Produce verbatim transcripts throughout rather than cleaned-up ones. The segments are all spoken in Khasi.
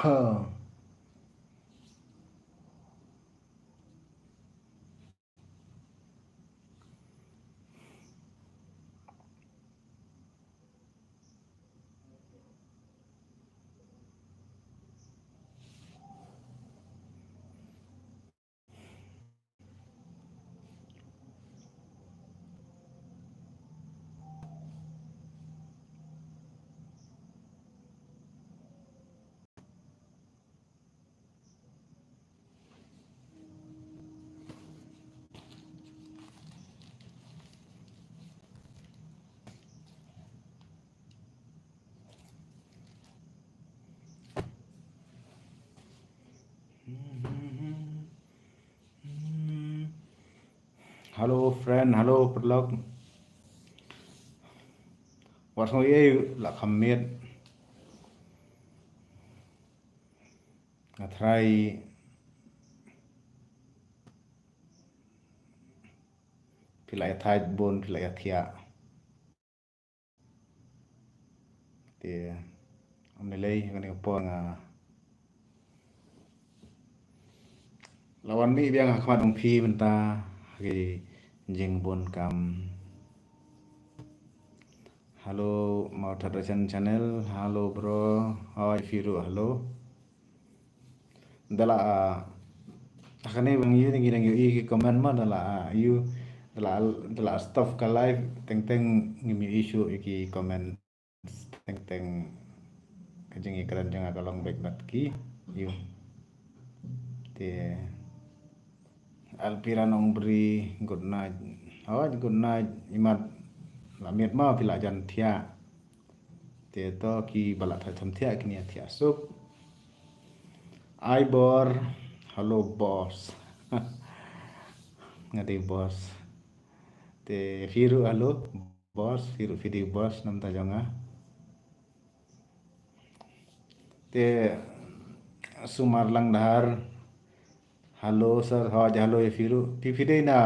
Huh. Hello friend, hello paralok. Wat sngew ei la kham miet. Nga tharai phi la ïa thait bun, phi la ïa thiah. Te ym lei lei kane ka por nga la wan mih biang ha khmat jong phi mynta ha ki jingbun kam. Hello, Mawthadraishan channel. Hello bro. Hi Firu, hello. Da la, ah, ha kane ba ngi ïohi, ngi dang ïohi ki comment ma da la, ah, ïohi, da la, da la stop ka live teng teng ngim ïohi shuh ïa ki comment teng teng ka jingïakren jong nga ka long beit bad ki ïohi. Te Alpira Nongbri, good night. Hooid, good night, imat la miet ma phi la jan thiah. Te to ki ba la thait samthiah kin ïa thiah suk. Ai bor, hello boss. Nga dei boss. Te Firu, hello boss, Firu phi dei boss namar ta jong nga. Te Sumar Langdhar, hello sir, hooid hello ïa Firu. Phi phi dei na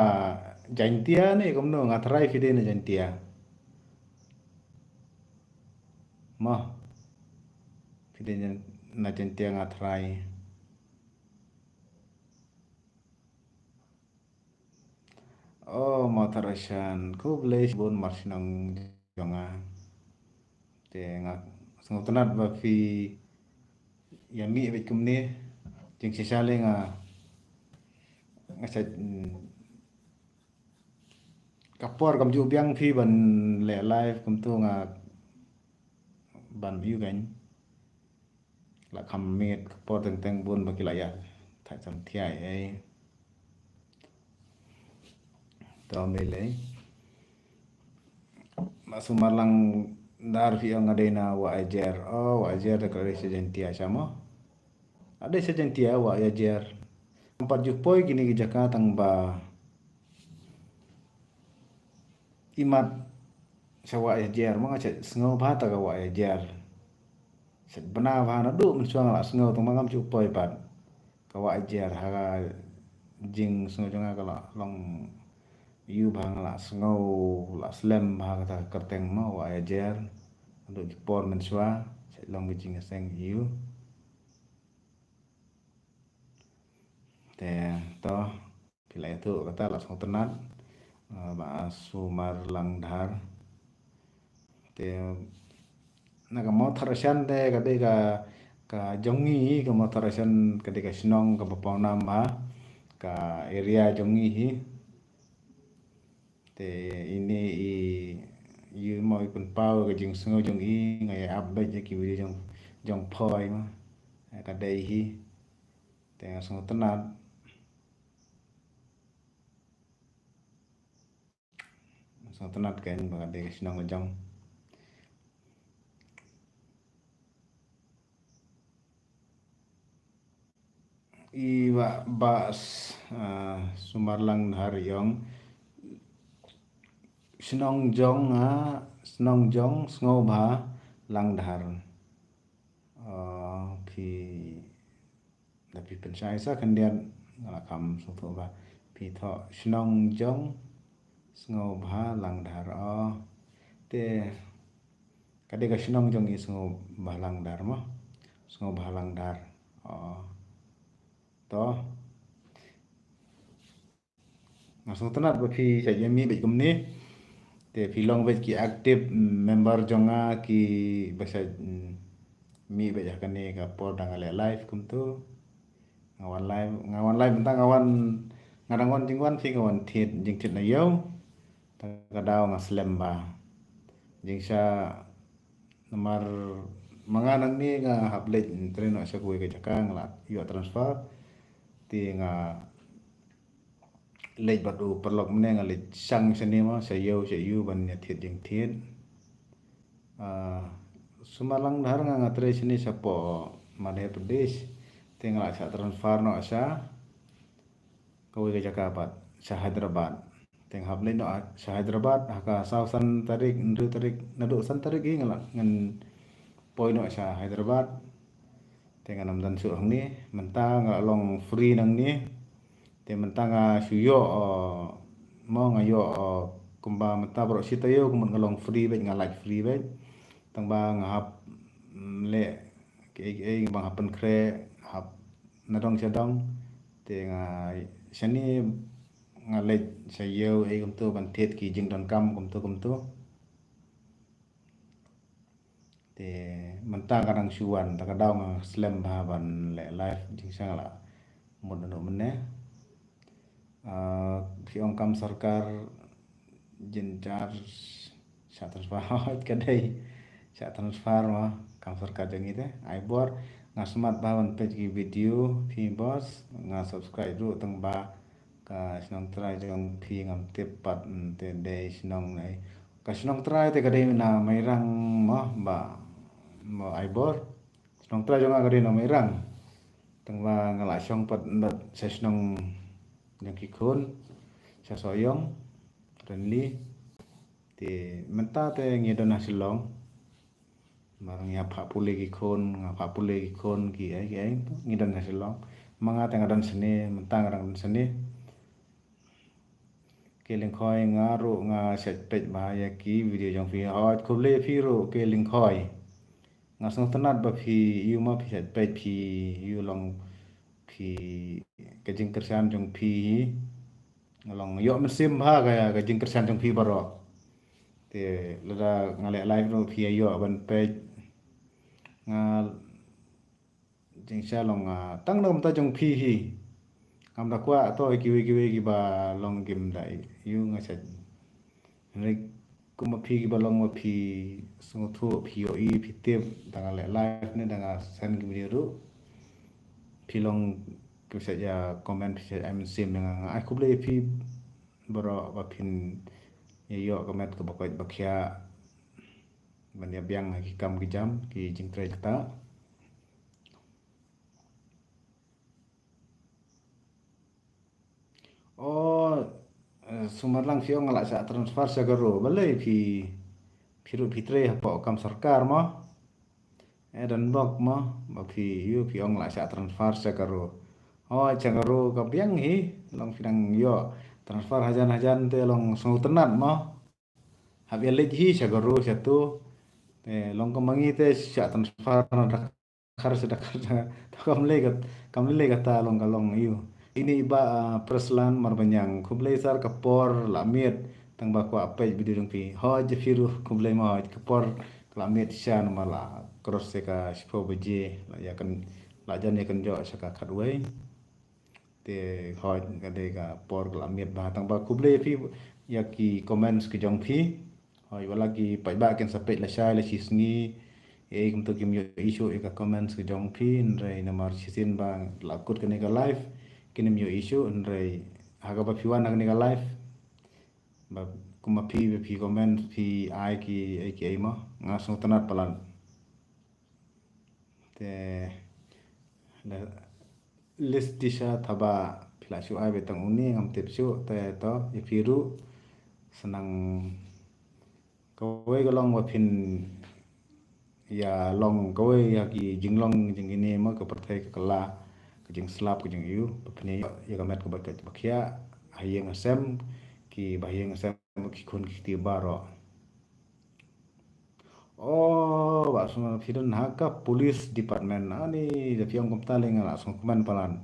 Jaintia ne kumno, nga tharai phi dei na Jaintia. Mo. Phi dei na, na Jaintia nga tharai. Oh, Mawthadraishan, khublei shibun mar shnong jong nga. Te nga sngewtynnat ba phi ïa mih beit kumne. Jingshisha lei nga, nga shait, mm, ka por kam ju biang phi ban leh live kumto nga ban ïohi kein. La kham miet ka por teng teng bun ba ki la ïa thait samthiah ei. To ym lei lei. Ma Sumar Langdhar phi ong nga dei na Wah Ajer. Oh, Wah Ajer da ka dei sha Jaintia sha mo. Ka dei sha Jaintia Wah Ajer. Ngam pat ju poi kine ki jaka tang ba imat sha Wah Ajer, ma nga shait sngew bha ta ka Wah Ajer. Shait bna bha naduh mynshuwa nga la sngew tang ba ngam shu poi pat. Ka Wah Ajer ha ka jingsngew jong nga ka la long ïu bha, nga la sngew, la slem bha kata ka kyrteng ma Wah Ajer. Naduh ki por mynshuwa shait long ka jingïaseng ïu. Te to phi la ïathuh kata la sngewtynnat, eh, Bah Sumar Langdhar. Te na ka Mawthadraishan te ka dei ka, ka jong ngi, ka Mawthadraishan ka dei ka shnong kaba pawnam bha, ka area jong ngi hi. Te ine i, i mo i pynpaw ka jingsngew jong i, nga ïa ap beit ïa ki video jong, jong poi ma. Ka dei hi. Te nga sngewtynnat. Sngewtynnat kein ba ka dei ka shnong la jong. I Bah, Bah, ah, Sumar Langdhar i ong. Shnong jong, ah, shnong jong Sngewbha Langdhar. Oh, phi, da phi pynshai sa khyndiat nga la kham sngewthuh ba phi thoh shnong jong Sngewbha Langdhar. Oh, te ka dei ka shnong jong i Sngewbha Langdhar mo. Sngewbha lang dar. Oh. To. Nga sngewtynnat ba phi sa ïa mih bad kumne. Te phi long bad ki active, mm, member jong nga ki ba sa, mm, mih bad ha kane ka por da nga leh live kumto. Nga wan live, nga wan live mynta nga wan, nga dang wan jingwan phi nga wan thied jingthied na ïew. Ta ka daw nga slem bha. Jingsha namar ma nga nangne nga hap leit trei noh sha kawei ka jaka nga la ïoh transfer. Te nga leit bad u paralok mynne nga leit shang shane ma sha ïew sha ïew ban ïa thied jingthied. Ah, sumar lang dhar nga nga trei shane shapoh Madhya Pradesh. Te nga la shah transfer noh sha kawei ka jaka pat sha Hyderabad. Te nga hap leit noh sha Hyderabad ha ka saw san tarik, hynriew tarik, naduh san tarik hi nga la ngan poi noh sha Hyderabad. Te ngan ym don shuh hangne, mynta nga la long free nangne. Te mynta nga shu ïoh, uh, mo nga ïoh, uh, kumba mynta baroh shi taïew kumba nga long free bad nga lait free bad. Tang ba nga hap, mm, leh kiei kiei ba nga hap pynkhreh, hap na dong sha dong. Te nga shane nga leit sha ïew ei kumto ban thied ki jingdonkam kumto kumto. Te mynta ka dang shu wan, ta ka daw nga slem bha ban leh live jingsha nga la mut naduh mynne. Ah, phi ong kam sorkar jin jar shah transfer hoi ka dei shah transfer ma kam sorkar jong ngi te. Ai bor nga smat bha ban peit ki video phi boss nga subscribe ruh tang ba ka shnong trai jong phi ngam tip pat, mm, te dei shnong nei. Ka shnong trai te ka dei na Mairang mo ba mo ai bor. Shnong trai jong nga ka dei na Mairang. Tang ba nga la shong pat bad sa shnong jong ki khun sa Sohiong Renli. Te mynta te ngi don ha Shillong. Mar ngi hap pule ki khun, nga hap pule ki khun ki ai ki ai ngi don ha Shillong. Ma nga te nga don shane, mynta nga dang don shane. Ke Lyngkhoi nga ruh nga shait peit bha ïa ki video jong phi. Hoi khublei phi ruh ke Lyngkhoi. Nga sngewtynnat ba phi ïoh ma phi shait peit phi ïoh long phi ka jingkyrshan jong phi hi. Nga long ïoh mynsiem bha ka, ka jingkyrshan jong phi baroh. Te lada nga leh live ruh phi ïoh ban peit. Nga jingsha long, ah, tang na kumta jong phi hi. Ngam da kwah to kiwei kiwei kiba long kim da ïoh nga shait. Hynrei kum ma phi kiba long ma phi sngewthuh phi ïohi phi tip da nga leh live ne da nga send ki video ruh. Phi long ki sa ïa comment phi sa ai mynsiem ïa nga, nga ai khublei phi baroh ba phin ïa ïoh ka met kaba koit ba khiah ban ïa biang ha ki kam ki jam ki jingtrei jata. Oh, eh, sumar lang phi ong nga la shah transfer sha Garo. Balei phi, phi ruh phi trei hapoh kam sorkar mo? Eh, don bok mo ba phi ïoh phi ong la shah transfer sha Garo. Oh, sha Garo ka biang hi, long phi dang ïoh transfer hajan hajan te long sngewtynnat mo. Hap ïa leit hi sha Garo sha tu. Te long ka mangi te shah transfer na Dkhar sha Dkhar sha. To kam lei kat, kam lei kata long ka long ïoh. Ini ba, ah, Preslan Marbaniang khublei sar ka por la miet tang ba kwah peit video jong phi. Hoi je phi ruh khublei mo hoi ka por la miet sha namar la cross se ka shiphew baje la ïa kan la jan ïa kan jok sha ka khatwei. Te hoi ka dei ka por ka la miet bha tang ba khublei phi ïa ki comments ki jong phi. Hoi wala ki paidbah kin sa peit lashai la shisngi. Ei kumto kim ïoh issue ïa ka comments ki jong phi hynrei namar shisien ba la kut kane ka live kin im ïoh issue hynrei ha kaba phi wan ha kane ka live. Ba kum ma phi ba phi comment phi ai ki ei ki ei mo nga sngewtynnat palat. Te la list disha thaba phi la shu ai beit tang une ngam tip shuh te to ïa phi ruh sa nang kawei ka long ba phin ïa long kawei ïa ki jinglong jingkine mo ka pyrthei ka kylla ka jingslap ka jingïoh ba phin ïa ka met kaba ka ba khiah ha ïing ha sem ki ba ha ïing ha sem ki khun ki kti baroh. Oh, Bah Sumar, phi don ha ka police department. Ani da phi ong kumta lei nga la sngewkmen palat.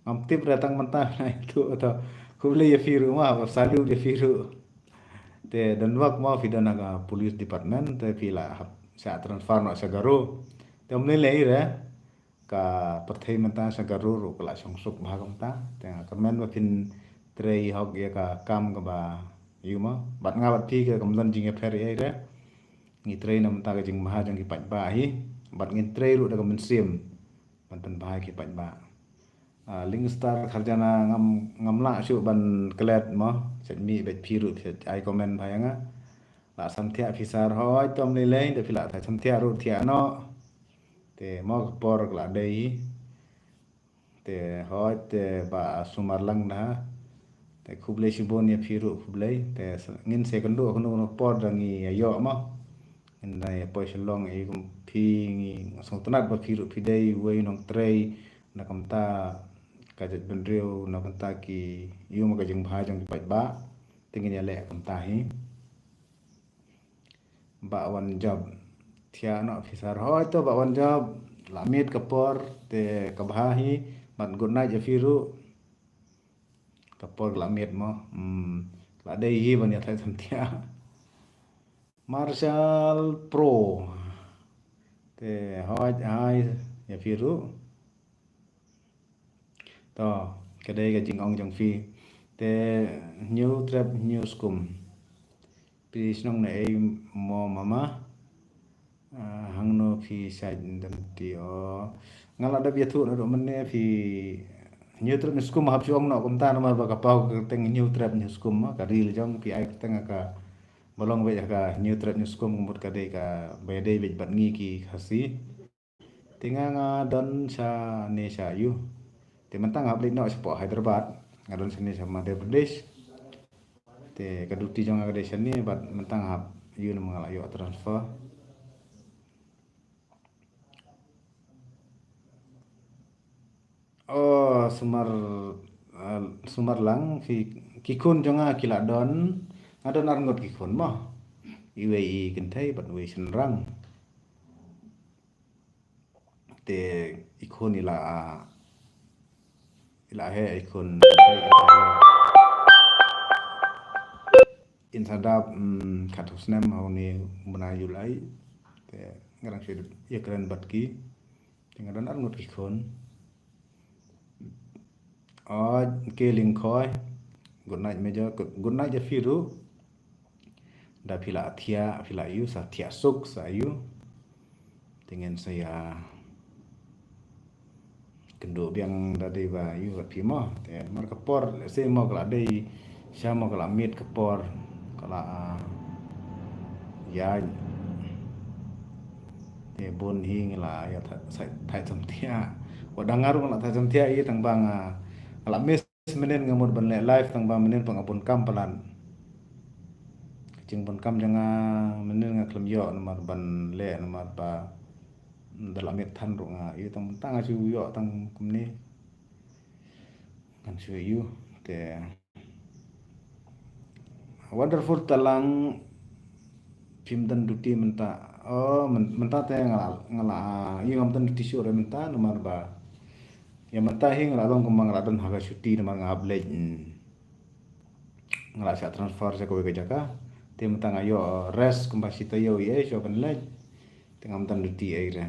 Ngam tip re tang mynta na itu to. Khublei ïa phi ruh ma, ba salute ïa phi ruh. Te don wak ma phi don ha ka police department te phi la hap sa transfer noh sha Garo. Te ym lei lei re. Ka pyrthei mynta sha Garo ruh ka la shong suk bha kumta. Te nga kyrmen ba phin trei hok ïa ka kam kaba ïu ma. Bad nga bad phi ka kam don jingïapher ïa re. Ngi trei na mynta ka jingbha jong ki paidbah hi. Bad ngin trei ruh da ka mynsiem ban pynbha ïa ki paidbah. Ah, Lingstar Kharjana ngam ngam lah shuh ban klet mo. Shet mi bad phi ruh shet ai comment bha ïa nga. La samthiah phi sar hoi tom lei lei da phi la thai samthiah ruh thiah noh. Te mo ka por ka la dei. Te hoi te Bah Sumar lang da. Te khublei shibun ïa phi ruh khublei. Te ngin sa kynduh kano kano por da ngi ïa ïoh mo. Ngin da ïa poi Shillong ïa kum phi ngi sngewtynnat ba phi ruh phi dei wei nongtrei na kumta ka jaitbynriew na kumta ki ïu ma ka jingbha jong ki paidbah. Te ngin ïa leh kumta hi. Bah Wan Job. Thiah noh phi sar hoi to Bah Wan Job. La miet ka por te ka bha hi. Bad good night ïa phi ruh. Ka por la miet mo. Hmm. La dei hi ban ïa thai samthiah. Marshall Pro. Te hoi hai ïa phi ruh. To, ka dei ka jingong jong phi. Te Hynñiewtrep Hynñiewskum. Phi shnong na ei mo mama. Ah, hangno phi shait dang ti o. Nga la dep ïathuh naduh mynne phi Hynñiewtrep Hynñiewskum hap shu ong noh kumta namar ba ka paw ka kyrteng Hynñiewtrep Hynñiewskum ma ka ri la jong phi ai kyrteng ka ba long beit ka Hynñiewtrep Hynñiewskum ka mut ka dei ka ba ïadei beit bad ngi ki Khasi. Te nga nga don shane sha ïu. Te mynta nga hap leit noh shapoh Hyderabad. Nga don shane sha Madhya Pradesh. Te ka duty jong nga ka dei shane bad mynta nga hap ïu namar nga la ïoh transfer. Oh, Sumar, ah, Sumar lang phi ki khun jong nga ki la don. Nga don arngut ki khun mo. Iwei i kynthei bad iwei i shynrang. Te i khun i la, ah, i la heh i khun. In sa dap, mm, khatphra snem ha une u bnai July. Te nga dang shu ïakren bad ki. Te nga don arngut ki khun. Oh, ke Lyngkhoi. Good night Major. Good, good night ïa phi ruh. Da phi la thiah, phi la ïu sa thiah suk sa ïu. Te ngin sa ïa kynduh biang da dei ba ïu bad phi mo. Te mar ka por lehse mo ka la dei sha mo ka la miet ka por ka la, ah, ïa. Te bun hi ngi la ïa thait, thait samthiah. Wat dang nga ruh nga la thait samthiah ïa tang ba nga la miss mynnin nga mut ban leh live tang ba mynnin ba nga bun kam palat. Ka jingbun kam jong nga mynnin nga khlem ïoh namar ban leh namar ba da la miet than ruh nga ïa tang tang nga shu ïoh tang kumne. Ngan shu ïa te Wonderful Talang phim don duty mynta. Oh, myn-, mynta te nga la, nga la, ïa ngam don duty shuh re mynta namar ba ïa mynta hi nga la long kumba nga la don ha ka shuti namar nga hap leit, mm, nga la shah transfer sha kawei ka jaka. Te mynta nga ïoh rest kumba shi taïew ïa shuwa ban leit. Te ngam don duty ei re.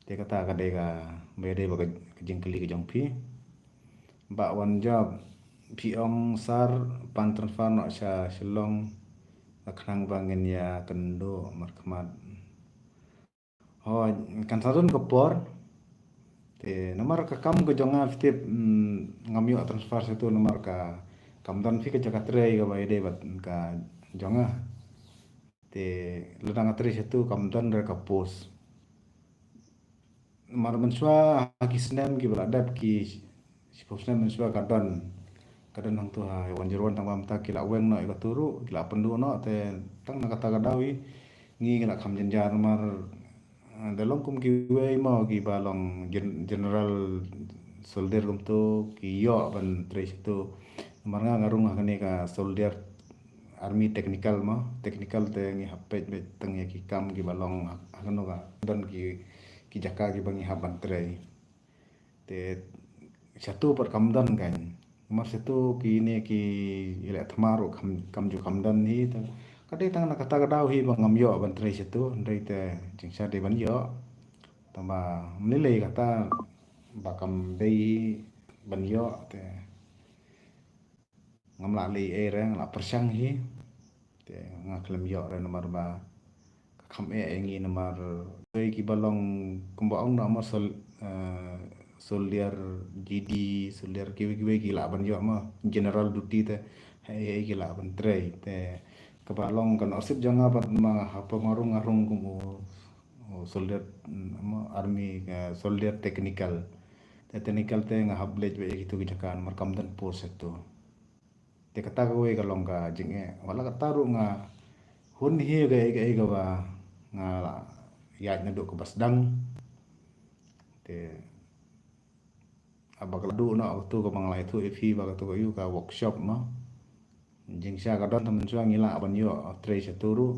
Te kata ka dei ka, ba dei ba ka, ka jingkylli ka jong phi. Bah Wan Job, phi ong sar pan transfer noh sha Shillong, ka khnang ba ngin ïa kynduh markhmat. Hooid, kan sa don ka por. Te namar ka kam ka jong nga phi tip, mm, ngam ïoh transfer sha tu namar ka kam don phi ka jaka trei kaba ïadei bad ka jong nga. Te lada nga trei sha tu kam don re ka post. Namar mynshuwa ha ki snem kiba la dep ki shiphew snem mynshuwa ka don. Ka don hangtu ha Ïewynjyrwan tang ba mynta ki la weng noh ïa katu ruh, ki la pynduh noh te tang na kata ka daw hi ngi ngi la kham jynjar namar, eh, da long kum kiwei mo kiba long gen-, general soldier kumtu ki ïoh ban trei shatu. Namar nga nga rung ha kane ka soldier army technical mo, technical te ngi hap peit beit tang ïa ki kam kiba long ha, ha kano ka don ki, ki jaka kiba ngi hap ban trei. Te shatu pat kam don kan. Namar shatu kine ki ïaleh thma ruh kam, kam ju kam don hi te. Ka dei tang na kata ka daw hi ba ngam ïoh ban trei shatu, hynrei te jingshah dei ban ïoh. Tangba mlei lei kata ba kam dei ban ïoh te. Ngam lah leh ei re, ngam lah pyrshang hi. Te nga khlem ïoh re namar ba ka kham eh ïa ngi namar dei kiba long kumba ong na mo sol-, eh, soldier G D, soldier kiwei kiwei ki lah ban ïoh mo general duty te. Hei hei ki lah ban trei te. Kaba long ka nusip jong nga pat ma hapdeng nga rung nga rung kum u, u soldier, mm, mo army, eh, soldier technical. Te technical te nga hap leit beit ïa kitu ki jaka namar kam don post shatu. Te kata kawei ka long ka jingeh. Wat la kata ruh nga hun hi kaei kaei kaba nga la ïaid naduh kaba sdang. Te haba ka la duh noh katu kaba nga la ïathuh ïa phi ba katu ka ïoh ka workshop mo. Jingshah ka don tang mynshuwa ngi lah ban ïoh trei shatu ruh.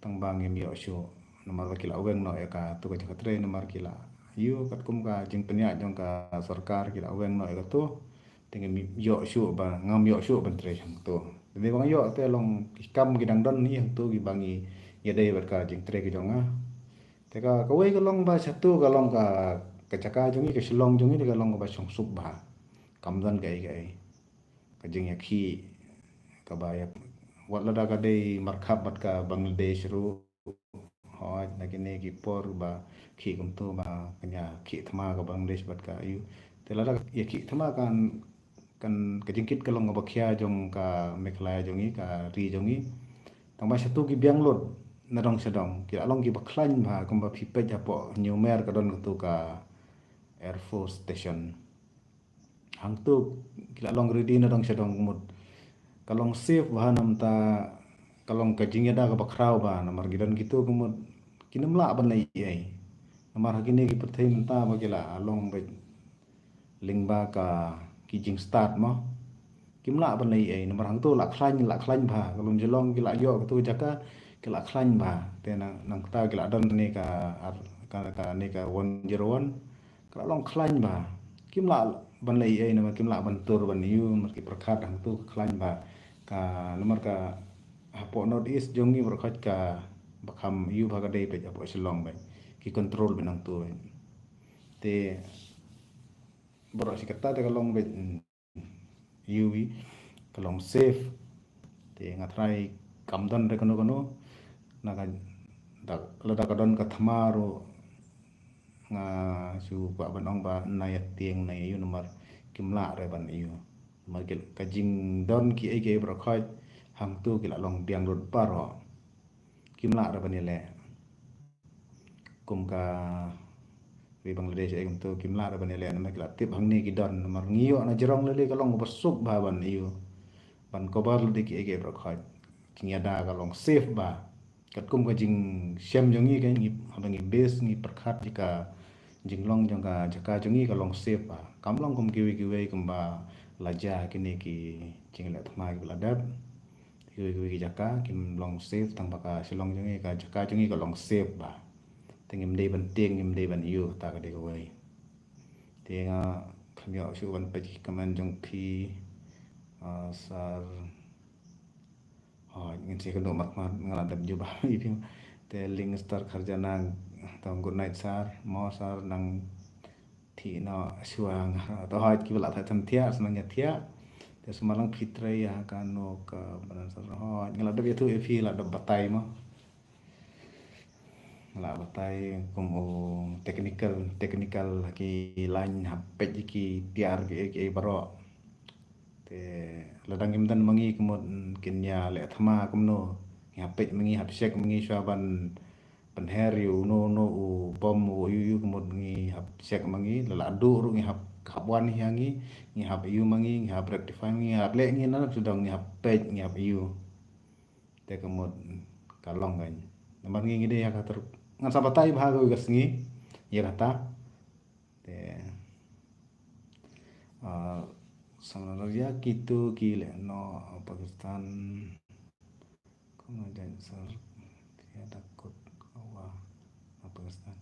Tang ba ngim ïoh shuh. Namar ba ki la weng noh ïa katu ka jaka trei namar ki la ïoh katkum ka jingpynïaid jong ka sorkar ki la weng noh ïa katu. Te ngam ïoh shuh ba, ngam ïoh shuh ban trei hangto. Te ba nga ïoh te long ki kam ki dang don hi hangto kiba ngi ïadei bad ka jingtrei ki jong nga. Te ka, kawei ka long ba shatu ka long ka, ka jaka jong ngi, ka Shillong jong ngi te ka long kaba shongsuk bha. Kam don kaei kaei. Ka jingïakhih kaba ïa, wat lada ka dei markhap bad ka Bangladesh ruh. Hooid, na kine ki por ba khih kumto ba ka ïakhih thma ka Bangladesh bad ka ïa u. Te lada ïakhih thma kan, kan ka jingkit ka long kaba khia jong ka Meghalaya jong ngi, ka ri jong ngi. Tang ba shatu ki biang lut na dong sha dong. Ki la long kiba khlaiñ bha kumba phi peit hapoh Hynñiewmer ka don katu ka Air Force Station. Hangto ki la long ready na dong sha dong ka mut. Ka long safe bha namar ta ka long ka jingïada kaba khraw bha namar ki don kitu ka mut kim lah ban leh ei ei. Namar ha kine ki pyrthei mynta ba ki la long beit lyngba ka ki jingstad mo. Kim lah ban leh ei ei namar hangto la khlaiñ, la khlaiñ bha. Ka long jyllong ki la ïoh katu jaka ki la khlaiñ bha. Te nang, nangta ki la don ne ka ar-, ka, ka ne ka one zero one. Ka la long khlaiñ bha. Kim lah ban leh ei ei namar kim lah ban tur ban ïoh namar ki pyrkhat hangto ka khlaiñ bha. Ka namar ka hapoh North East jong ngi baroh khoit kaba kham ïoh bha ka dei peit hapoh Shillong beit. Ki control beit nangto beit. Te baroh shi katta te ka long beit. Ïohi ka long safe. Te nga trai kam don re kano kano. Na ka, da, lada ka don ka thma ruh nga shu kwah ban ong ba na ïa tieng na ïa ïoh namar kim lah re ban ïoh. Namar ki, ka jingdon kiei kiei baroh khoit hangto ki la long biang lut baroh. Kim lah re ban ïaleh. Kum ka ri Bangladesh ei kumto kim lah re ban ïaleh namar ki la tip hangne ki don namar ngi ïoh na jrong lei lei ka long kaba suk bha ban ïoh. Ban cover lade kiei kiei baroh khoit. Ki ïada ka long safe bha. Katkum ka jingshem jong ngi ka ngi haba ngi base ngi pyrkhat ïa ka jinglong jong ka jaka jong ngi ka long safe bha. Kam long kum kiwei kiwei kumba la jia kine ki jingleh thma kiba la dep. Kiwei kiwei ki jaka kim long safe tang ba ka Shillong jong ngi ka jaka jong ngi ka long safe bha. Te ngim dei ban tieng ngim dei ban ïoh kata ka dei kawei. Te nga khlem ïoh shuh ban peit ki comment jong phi, ah, sir. Hooid, ngin sa ïakynduh markhmat nga la dep jubab ïa phi. Te Ling Star Kharjana, to good night sir. Mo sir nang thik noh shuwa nga. To hooid kiba la thait them thiah, sa nang ïa thiah. Te sumar lang phi trei ïa kano ka banan sir. Hooid, nga la dep ïathuh ïa phi la dep batai mo. Nga la batai kum u technical, technical ha ki line hap peit ïa ki tiar kiei kiei baroh. Te lada ngim don ma ngi ka mut kin ïa leh thma kumno. Ngi hap peit ma ngi, hap check ma ngi shuwa ban pynher ïa uno uno u bom u ïu ïu ka mut ngi hap check ma ngi. Lada duh ruh ngi hap, hap wan hi ha ngi, ngi hap ïu ma ngi, ngi hap rectify ma ngi, ngi hap leh ngi na shu dang ngi hap peit ngi hap ïu. Te ka mut ka long kan. Namar ngi ngi dei ha ka ter-, ngan sa batai bha ka, ka sngi ïa kata. Te, ah, samla ïa kitu ki leh noh Pakistan. Nga jait sar, phi da kut kawa na Pakistan.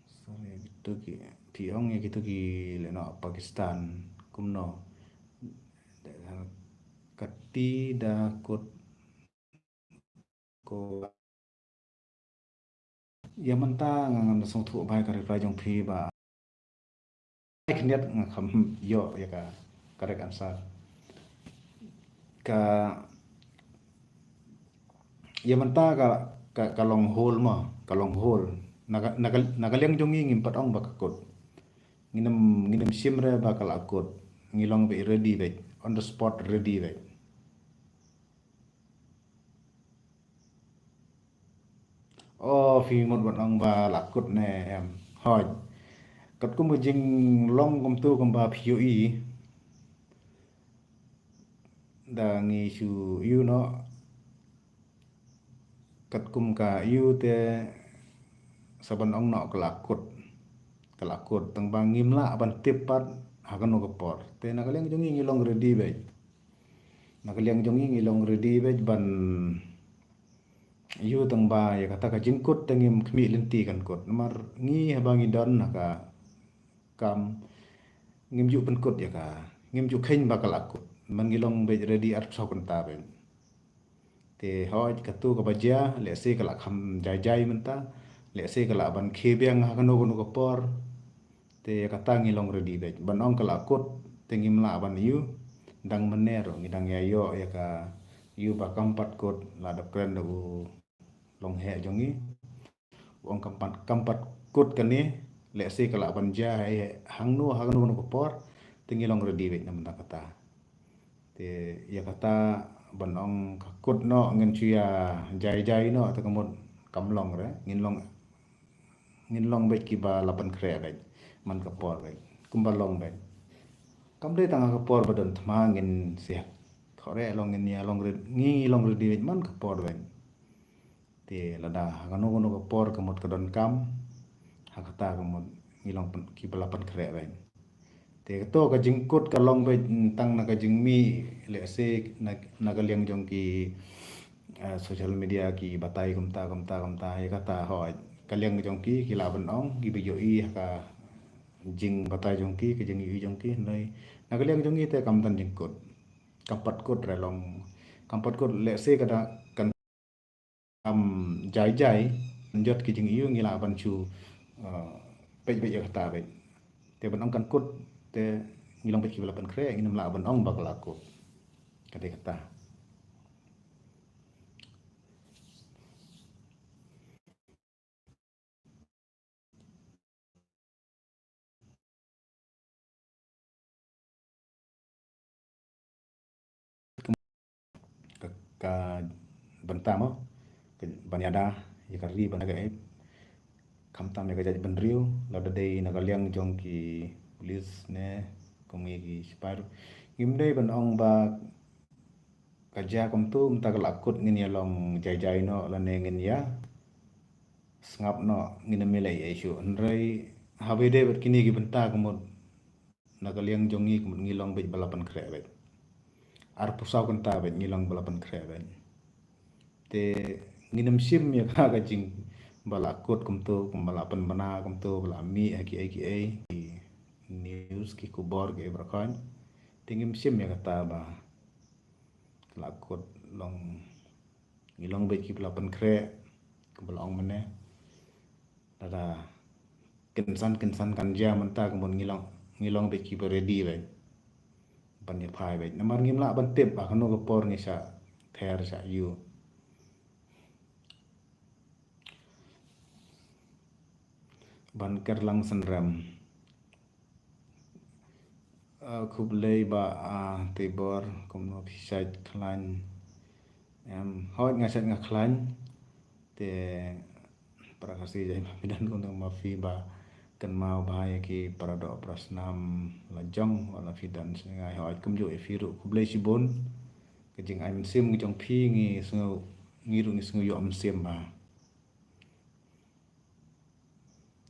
Sar ïa kitu ki, phi ong ïa kitu ki lehnoh Pakistan. Kumno? Kati da kut ko. Ïa mynta nga ngam da sngewthuh bha ïa ka reply jong phi ba. Ai khyndiat nga kham ïoh ïa ka correct answer. Ka, ïa mynta ka, ka, ka long hole mo, ka long hole. Na ka, na ka, na ka liang jong ngi ngim pat ong ba ka kut. Ngim, ngim shim re ba ka la kut. Ngi long beit ready beit. On the spot ready beit. O, phi mut ban ong ba la kut ne em. Hooid. Katkum ka jinglong kumtu kumba phi ïohi. Da ngi shu ïohi noh. Katkum ka ïohi te sa ban ong noh ka la kut. Ka la kut. Tang ba ngim lah ban tip pat ha kano ka por. Te na ka liang jong ngi ngi long ready beit. Na ka liang jong ngi ngi long ready beit ban ïohi tang ba ïa kata ka jingkut te ngim khmih lynti kan kut. Namar ngi haba ngi don ha ka kam ngim ju pynkut ïa ka. Ngim ju kheiñ ba ka la kut. Man ngi long beit ready arphew saw kynta beit. Te hooid katu kaba jia, lehse ka la kham jai jai mynta, lehse ka la ban khie biang ha kano kano ka por. Te ïa kata ngi long ready beit. Ban ong ka la kut, te ngim lah ban ïohi, dang mynne ruh, ngi dang ïa ïoh ïa ka ïohi ba kam pat kut, la dep kren da u long heh jong ngi. Ong kam pat, kam pat kut kane, lehse ka la ban jia, hei, hei, hangno, hangno, kano ka por, te ngi long ready beit na bynta kata. Te, ïa kata, ban ong ka kut noh, ngin shu ïa jai jai noh, te ka mut kam long re, ngin long, ngin long beit kiba la pynkhreh beit, man ka por beit, kumba long beit. Kam dei tang ha ka por ba don thma ngin sih, thore long ngin ïa long ready, ngi long ready beit, man ka por beit. Te lada ha kano kano ka por ka mut ka don kam, ha kata ka mut ngi long pyn-, kiba la pynkhreh beit. Te kato ka jingkut ka long beit tang na ka jingmih, lehse na, na ka liang jong ki, eh, social media ki batai kumta, kumta, kumta, ïa kata hooid. Ka liang jong ki, ki lah ban ong, kiba ïohi ha ka jingbatai jong ki, ka jingïohi jong ki, hynrei na ka liang jong ngi te kam don jingkut. Kam pat kut re long, kam pat kut lehse ka da kan kam jai jai, jot ki jingïohi ngi lah ban shu, eh, peit beit ïa kata beit. Te ban ong kan kut, te ngi long beit kiba la pynkhreh, ngim lah ban ong ba ka la kut. Ka dei kata. Ka, ka bynta mo, ka ban ïada ïa ka ri ban ïada ka ep. Khamtam ïa ka jaitbynriew, lada dei na ka liang jong ki police ne kum ngi ki sipai ruh, ngim dei ban ong ba ka jia kumtu, mynta ka la kut ngin ïa long jai jai noh lane ngin ïa sngap noh, ngin ym ïaleh ei ei shuh. Hynrei haba ïadei bad kine ki bynta ka mut na ka liang jong ngi ka mut ngi long beit ba la pynkhreh beit. Arphew saw kynta beit ngi long ba la pynkhreh beit. Te ngin ym shim ïa ka, ka jing ba la kut kumtu, kum ba la pynbna kumtu, ba la mih ha kiei kiei ki news, ki khubor, kiei baroh khoit. Te ngim shim ïa kata ba la kut, long, ngi long beit kiba la pynkhreh, kumba la ong mynne. Lada kynsan kynsan kan jia mynta ka mut ngi long, ngi long beit kiba ready beit ban ïa phai beit. Namar ngim lah ban tip ha kano ka por ngi shah ther shah ïuh. Ban ker lang synrem. Ah, khublei Bah, ah, Tibor, kumno phi shait khlaiñ? Em, hooid nga shait nga khlaiñ. Te para Khasi jai ma phi don kumno ma phi ba kynmaw bha ïa ki para doh para snam la jong, wat la phi don sngewbha, hooid kumjuh ïa phi ruh khublei shibun. Ka jingai mynsiem ka jong phi ngi sngew, ngi ruh ngi sngew ïoh mynsiem bha.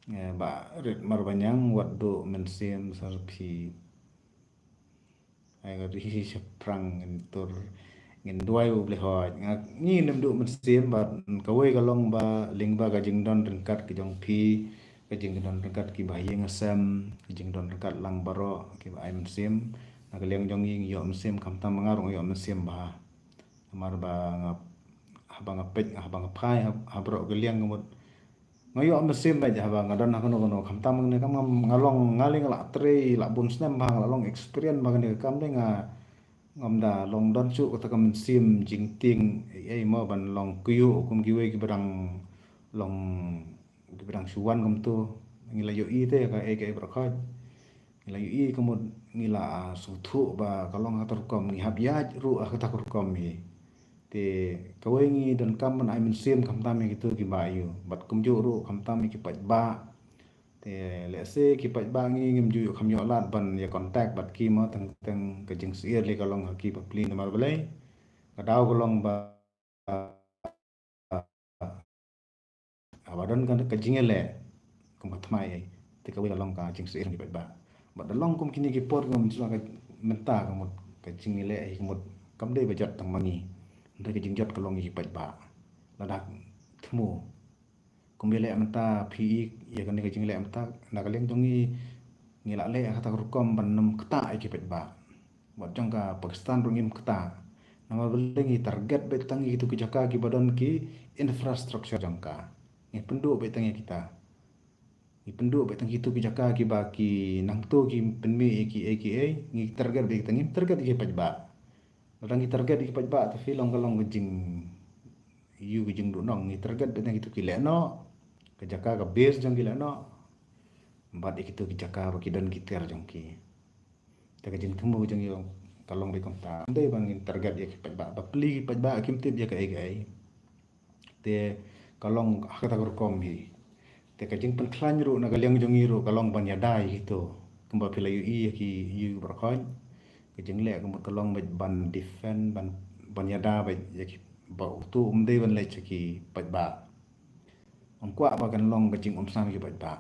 Eh, Bah Rit Marbaniang, wat duh mynsiem sar phi. Ai ka ri shaphrang ntur. Ngin duwai u Blei hoi. Nga ngi nym duh mynsiem bad kawei ka long ba lyngba ka jingdon ryngkat ka jong phi, ka jingdon ryngkat ki ba ïing sem, ka jingdon ryngkat lang baroh ki ba ai mynsiem. Na ka liang jong ngi ngi ïoh mynsiem khamtam nga ruh ngi ïoh mynsiem ba. Namar ba nga haba nga peit haba nga phai ha baroh ka liang ka mut nga ïoh mynsiem ba haba nga don ha kano kano khamtam ne kam nga long nga ling la trei la bun snem ba nga la long experience ba kane ka kam de nga ngam da long don shuh kata ka mynsiem jingtieng ei mo ban long kyiuh kum kiwei ki ba dang long ki ba dang shu wan kumto. Ngi la ïohi te ka ei ka ei baroh khoit ngi la ïohi ka mut ngi la sngewthuh ba ka long kata rukom ngi hap ïaid ruh ha kata ka rukom hi. Te kawei ngi donkam ban ai mynsiem khamtam ïa kito ki ba ïoh bad kumjuh ruh khamtam ïa ki paidbah. Te lehse ki paidbah ngi ngim ju ïoh kham ïoh lad ban ïa contact bad ki mo teng teng ka jingsyier lei ka long ha ki ba pli namar balei ka daw ka long ba haba don ka jingïaleh kum ka thymmai ei te kawei ka long ka jingsyier ki paidbah. Bad da long kum kine ki por ka mut ka mynta ka mut ka jingïaleh ei ka mut kam dei ba jot tang ma ngi. Hynrei ka jingjot ka long ïa ki paidbah. Lada thmu kum ïaleh mynta phi ïa kane ka jingleh mynta na ka liang jong ngi ngi la leh kata ka rukom ban nym ktah ïa ki paidbah. Bad jong ka Pakistan ruh ngim ktah. Namar balei ngi target beit tang ïa kitu ki jaka ki ba don ki infrastructure jong ka. Ngi pynduh beit tang ïa kita. Ngi pynduh beit tang ïa kitu ki jaka ki ba ki nangto ki pynmih ïa ki ei ki ei ngi target beit tang ngim target ïa ki paidbah. Lada ngi target ïa ki paidbah te phi long ka long ka jing ïa ka jingduh nong ngi target beit tang ïa kitu ki leh noh. Ka jaka ka base jong ki leh noh. Bad ïa kitu ki jaka ba ki don ki tiar jong ki. Te ka jingthmu jong ngi ka long beit kumta. Dei ba ngin target ïa ki paidbah ba pli ki paidbah kim tip ïa kaei kaei. Te ka long ha kata ka rukom hi. Te ka jingpynkhlaiñ ruh na ka liang jong ngi ruh ka long ban ïada ïa kito. Kumba phi la ïohi ïa ki ïa ki baroh khoit. Ka jingleh ka mut ka long beit ban defend ban ban ïada beit ïa ki ba uto um dei ban leit sha ki paidbah. Ym kwah ba kan long ka jingumsang ïa ki paidbah.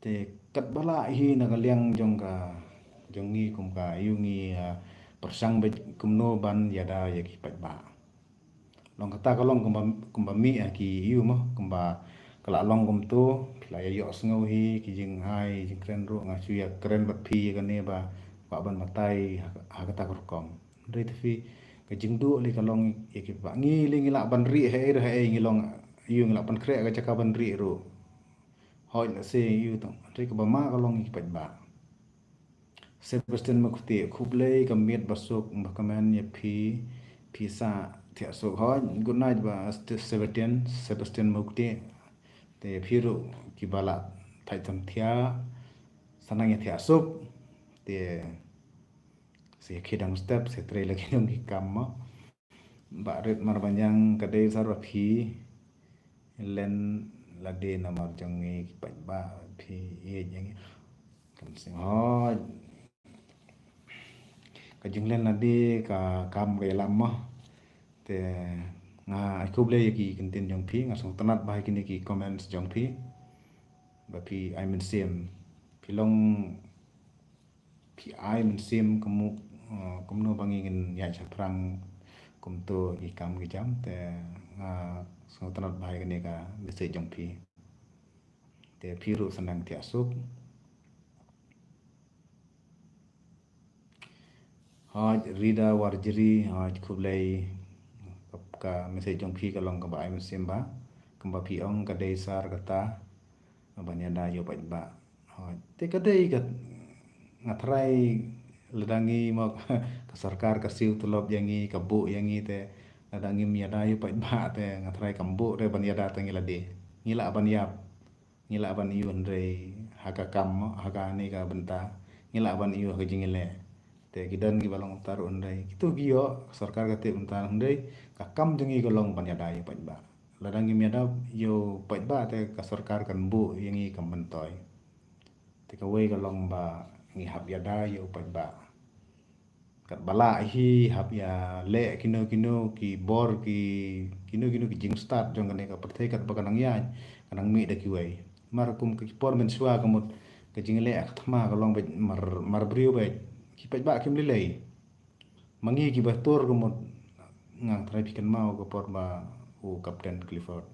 Te katba lah hi na ka liang jong ka jong ngi kum ka ïa ngi pyrshang beit kumno ban ïada ïa ki paidbah. Long kata ka long kumba kumba mih ha ki ïa mo kumba ka la long kumto phi la ïa ïohsngew hi ki jingai jingkren ruh nga shu ïa kren bad phi ïa kane ba kwah ban batai ha kata ka rukom. Hynrei te phi ka jingduh lei ka long ïa ki ba ngi lei ngi lah ban rieh ha ei ha ei ngi long ïa ngi lah ban khreh ka jaka ban rieh ruh. Hoi lehse ïa u tong hynrei kaba ma ka long ïa ki paidbah. Sebastian Mukti khublei ka miet ba suk ba kmen ïa phi phi sa thiah suk hoi good night ba Sebastian Sebastian Mukti. Te phi ruh kiba la thait tam thiah sa nang ïa thiah suk. Te se khie dang step se trei la ki dang ki kam mo. Ba rit mar ba ñiang ka dei sar ba phi len lade namar jong ngi ki paidbah phi ïeit ïa ngi. Kan sing hoi ka jinglen lade ka kam ka ïalam mo. Te nga ai khublei ïa ki kyntien jong phi nga sngewtynnat ba ha kine ki comments jong phi ba phi ai mynsiem phi long phi ai mynsiem kumno ba ngi ngin ïaid shaphrang kumto ki kam ki jam te nga sngewtynnat ba ha kane ka message jong phi. Te phi ruh sa nang thiah suk. Hoi Rida Warjri hoi khublei ka message jong phi ka long kaba ai mynsiem ba kumba phi ong ka dei sar kata ban ïada ïa u paidbah. Te ka dei ka nga tharai lada ngi mo ka sorkar ka siew tulop ïa ngi ka buh ïa ngi te lada ngim ïada ïa u paidbah te nga tharai kam buh re ban ïada tang ïa lade. Ngi lah ban ïap ngi lah ban ïoh hynrei ha ka kam mo ha kane ka bynta ngi lah ban ïoh ha ka jingïaleh. Te ki don kiba long kumta ruh hynrei kito ki ïoh ka sorkar ka tip kumta hynrei ka kam jong ngi ka long ban ïada ïa u paidbah. Lada ngim ïada ïa u paidbah te ka sorkar kan buh ïa ngi kam myntoi. Te kawei ka long ba ngi hap ïada ïa u paidbah. Katba lah hi hap ïaleh kino kino ki bor ki kino kino ki jingstad jong kane ka pyrthei katba ka nang ïaid ka nang mih da kiwei. Mar kum ka ki por mynshuwa ka mut ka jingleh ka thma ka long beit mar mar briew beit ki paidbah kim lei lei. Ma ngi kiba tur ka mut, nga tharai phi kynmaw ka por ba u Captain Clifford.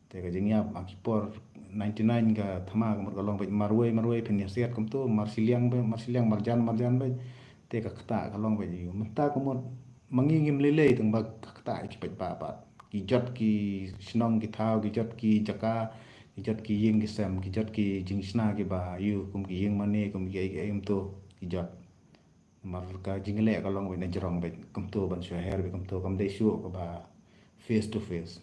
Te ka jingïap ha ki por ninety nine ka thma ka mut ka long beit marwei marwei, phin ïa siat kumto, mar shiliang beit, mar shiliang, marjan marjan beit. Te ka ktah ka long beit ïa u. Mynta ka mut ma ngi ngim lei lei tang ba ka ktah ïa ki paidbah pat. Ki jot ki shnong ki thaw, ki jot ki jaka, ki jot ki ïing ki sem, ki jot ki jingshna kiba ïa u, kum ki ïing mane, kum ki ei ki ei kumto, ki jot. Namar ka jingleh ka long beit na jrong beit, kumto ban shu her beit kumto, kam dei shuh kaba face to face.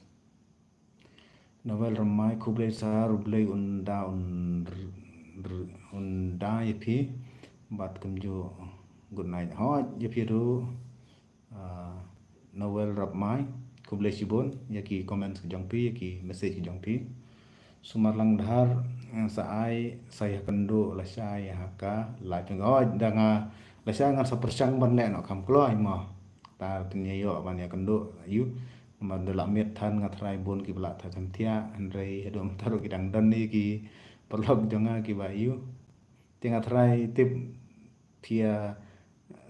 Noel Ramai, khublei sir, U Blei un da un r-, r-, un da ïa phi bad kumjuh good night. Hooid, ïa phi ruh, ah, Noel Ramai, khublei shibun ïa ki comments ki jong phi, ïa ki message ki jong phi. Sumar Langdhar, eh, sa ai, sa ïakynduh lashai ha ka live. Hooid, da nga lashai ngan sa pyrshang ban leh noh, kham kloi mo. Ta pynïaid ïoh ban ïakynduh ïa u. Namar da la miet than, nga tharai bun kiba la thaw than thiah, hynrei haduh mynta ruh ki dang don ne ki paralok jong nga kiba ïa u. Te nga tharai tip phi ïa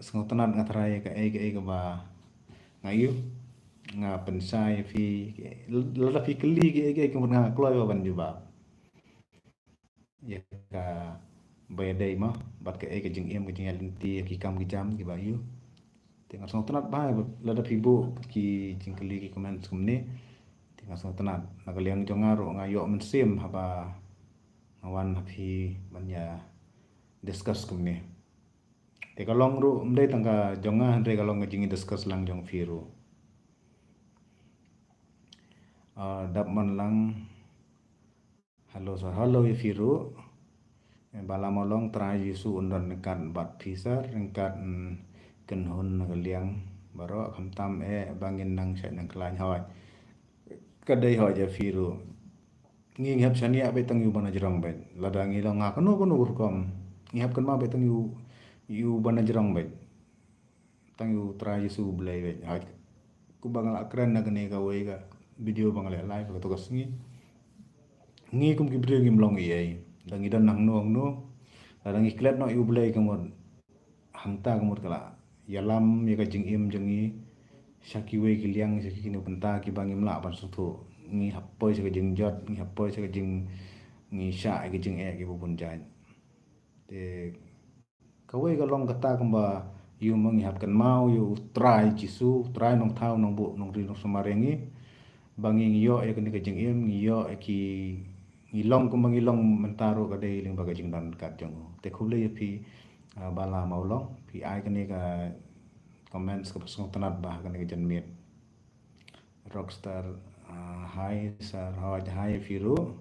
sngewtynnat, nga tharai kaei kaei kaba nga ïa u, nga pynshai ïa phi. Lada phi kylli kaei kaei ka mut nga kloi ba ban jubab. Ïa kaba ïadei ma bad kaei ka jingim, ka jingïaid lynti, ki kam ki jam kiba ïa u. Te nga sngewtynnat bha lada phi buh ki jingkylli, ki comments kumne. Te nga sngewtynnat, na ka liang jong nga ruh nga ïoh mynsiem haba nga wan ha phi ban ïa discuss kumne. Te ka long ruh ym dei tang ka jong nga, hynrei ka long ka jingïa discuss lang jong phi ruh. Ah, Dap Manlang. Hello sir, hello ïa phi ruh. Eh, Bala Mawlong, Trai Jisu un don ryngkat bad phi sir, ryngkat, mm, kynhun na ka liang baroh, khamtam eh ba ngin nang shait nang khlaiñ. Hooid. Ka dei hooid ïa phi ruh. Ngi ngi hap shaniah beit tang ïa u ba na jrong beit. Lada ngi long ha kano kano ka rukom, ngi hap kynmaw beit tang ïa u, ïa u ba na jrong beit. Tang ïa u Trai Jisu Blei beit. Hooid. Kumba nga la kren na kane kawei ka video ba nga leh live ha kato ka sngi. Ngi kum ki briew ngim long ei ei. Da ngi don hangno hangno, lada ngi klet noh ïa u Blei ka mut, hangta ka mut ka la ïalam ïa ka jingim jong ngi sha kiwei ki liang, sha kino ki bynta kiba ngim lah ban sngewthuh. Ngi hap poi sha ka jingjot, ngi hap poi sha ka jing, ngi shah ïa ka jingeh kiba bun jait. Te kawei ka long kata kumba ïa u ma ngi hap kynmaw ïa u Trai Jisu, u Trai Nongthaw Nongbuh Nongri Nongsumar ïa ngi. Ba ngi ngi ïoh ïa kane ka jingim, ngi ïoh ïa ki, ngi long kumba ngi long mynta ruh ka dei lyngba ka jingdon ryngkat jong u. Te khublei ïa phi, ah, Bala Mawlong, phi ai kane ka comments kaba sngewtynnat bha ha kane ka janmiet. Rockstar, ah, hi sir, hooid hi ïa phi ruh.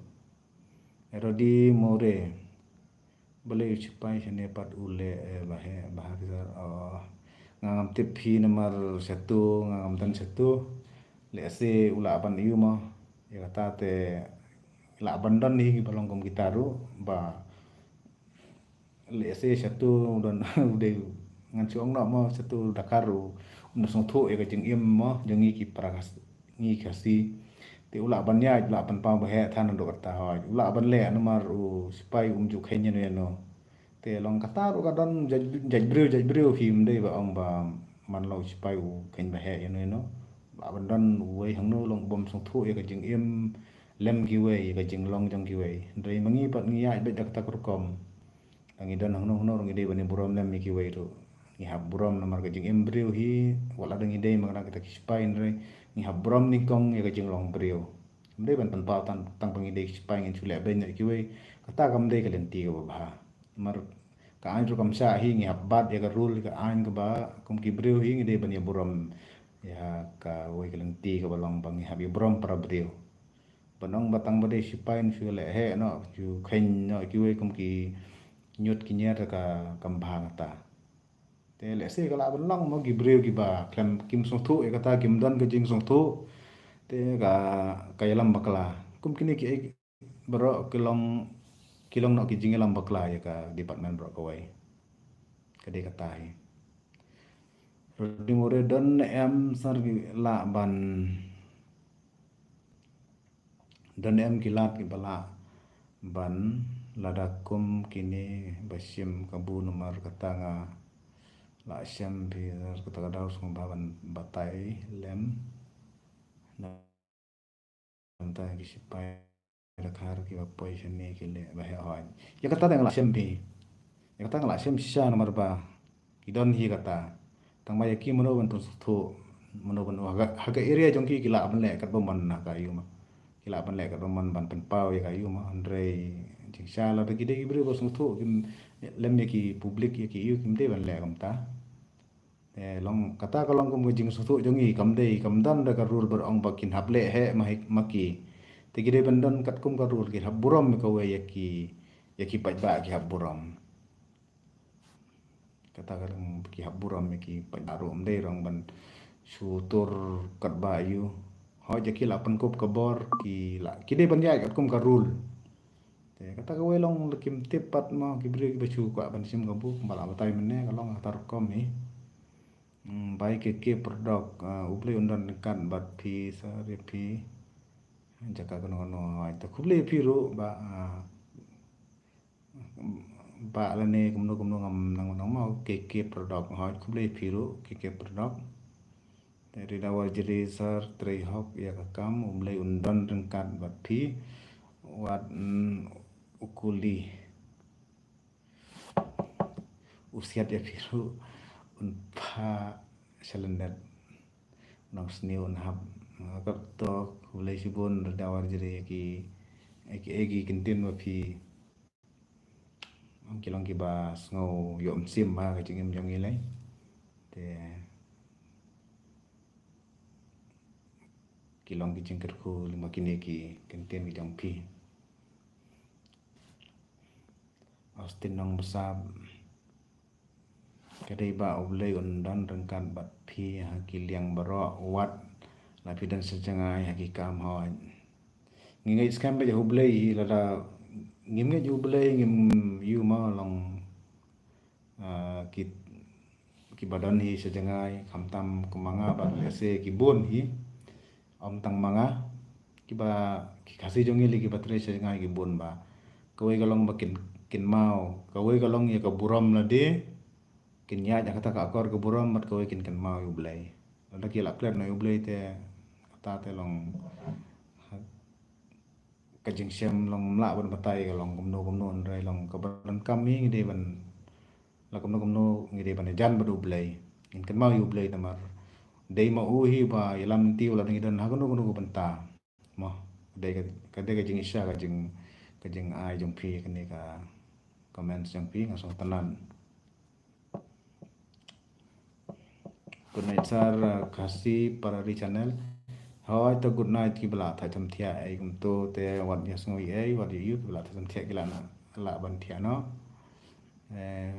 Rodi More. Balei u shipai shane pat u leh, eh, ba heh, ba heh sir. Oh, nga ngam tip hi namar shatu, nga ngam don shatu. Lehse u lah ban ïa u mo. Ïa kata te lah ban don hi kiba long kum kita ruh ba lehse shatu don u dei, ngan shu ong noh mo, shatu da ka ruh um sngewthuh ïa ka jingim mo jong ngi ki para Khas-, ngi Khasi. Te u lah ban ïaid, u lah ban paw ba heh than naduh kata hooid. U lah ban leh namar u shipai um ju kheiñ ïano ïano. Te long kata ruh ka don jait, jait briew jait briew, hi ym dei ba ong ba man la u shipai u kheiñ ba heh ïano ïano. U lah ban don uwei hangno long bym sngewthuh ïa ka jingim lem kiwei, ïa ka jinglong jong kiwei. Hynrei ma ngi pat ngi ïaid beit da kata ka rukom. Ngi don hangno hangno ruh ngi dei ban ïa burom lem ïa kiwei ruh. Ngi hap burom namar ka jingim briew hi, wat la dang ngi dei ma kata kita ki shipai hynrei ngi hap burom nyngkong ïa ka jinglong briew. Ym dei ban pynpaw tang, tang ba ngi dei ki shipai ngin shu leh beiñ ïa kiwei. Kata kam dei ka lynti kaba bha. Namar ka aiñ ruh kam shah hi, ngi hap bat ïa ka rule, ïa ka aiñ kaba kum ki briew hi ngi dei ban ïa burom ïa kawei ka lynti kaba long ba ngi hap ïa burom para briew. Ban ong ba tang ba dei shipai yn shu leh heh noh, shu kheiñ noh kiwei kum ki ñiut ki ñiar, ka kam bha ngata. Te lehse ka lah ban long mo ki briew kiba khlem, kim sngewthuh ïa kata, kim don ka jingsngewthuh. Te ka, ka ïalam bakla. Kum kine kiei baroh ki long, ki long noh ki jingïalam bakla ïa ka department baroh kawei. Ka dei kata hi. Rodi More, don em sir ki lah ban Don em ki lad kiba lah ban lada kum kine ba shim kabu, namar kata nga La shem phi, kata ka daw sngewbha ban batai lem. Nangta ki sipai dkhar kiba poi shane ki leh ba heh hoi. Ïa kata te nga la shem phi. Ïa kata nga la shem shisha namar ba ki don hi kata. Tang ba ïa ki mano ban pynsngewthuh, mano ban, ha ka, ha ka area jong ki ki lah ban leh katba mon na ka ïu ma. Ki lah ban leh katba mon ban pynpaw ïa ka ïu ma. Hynrei jingshisha lada ki dei ki briew ba sngewthuh, kim lem ïa ki public ïa ki ïu, kim dei ban leh kumta. Te long kata ka long kum ka jingsngewthuh jong ngi, kam dei, kam don da ka rule ba ong ba kin hap leh heh ma hi, ma ki. Te ki dei ban don katkum ka rule, ki hap burom kawei ïa ki, ïa ki paidbah ki hap burom. Kata ka long ki hap burom ïa ki paidbah ruh, ym dei rong ban shu tur katba ïu. Hooid ïa ki la pynkup ka bor, ki la, ki dei ban ïaid katkum ka rule. Te kata kawei long la kim tip pat mo, ki briew kiba shu kwah ban shim ka buk, ba la batai mynne ka long kata rukom hi. Hmm, bai ke ke perdok, ah, U Blei un don ryngkat bad phi, sa ri phi. Jaka kano kano, ai, te khublei phi ruh ba, ah, ba lane kumno kumno ngam nang nang mo, ke ke perdok, hooid khublei phi ruh, ke ke perdok. Te Rida Warjri sir, trei hok ïa ka kam, U Blei un don ryngkat bad phi. Wat, mm, u kuli. U siat ïa phi ruh, un pha sha lyndet. Nang sniew un hap. Ka to, khublei shibun Rida Warjri ïa ki, ïa ki, ïa ki kyntien ba phi. Ki long kiba sngew ïoh mynsiem ha ka jingim jong ngi lei. Te ki long ki jingkyrkhu lyngba kine ki kyntien ki jong phi. Austin Nongbsap. Ka dei ba U Blei un don ryngkat bad phi ha ki liang baroh, wat la phi don sha jngai ha ki kam hooid. Ngi ngeit skhem ba ïa U Blei hi, lada ngim ngeit ïa U Blei ngim ïoh ma long, ah, ki, kiba don hi sha jngai, khamtam kum ma nga bad lehse ki bun hi. Ym tang ma nga, kiba, ki Khasi jong ngi lei kiba trei sha jngai ki bun ba. Kawei ka long ba kin, kynmaw, kawei ka long ïa ka burom lade, kin ïaid ha kata ka akor ka burom, bad kawei kin kynmaw ïa U Blei. Lada ki la klet noh ïa U Blei te, kata te long ka jingshem long ym lah ban batai ka long kumno kumno, hynrei long kaba donkam hi ngi dei ban, la kumno kumno ngi dei ban jan bad U Blei. Ngin kynmaw ïa U Blei namar dei ma u hi ba ïalam lynti u lada ngi don ha kano kano ka bynta. Mo, ka dei ka, ka dei ka jingisha, ka jing, ka jingai jong phi, kane ka comments jong phi nga sngewtynnat. Good night sir, uh, Khasi Parari channel. Hooid to good night, kiba la thait samthiah ei kumto te wat ïa sngew ei, wat ïa ïoh, kiba la thait samthiah ki la na, lah ban thiah noh. Eh,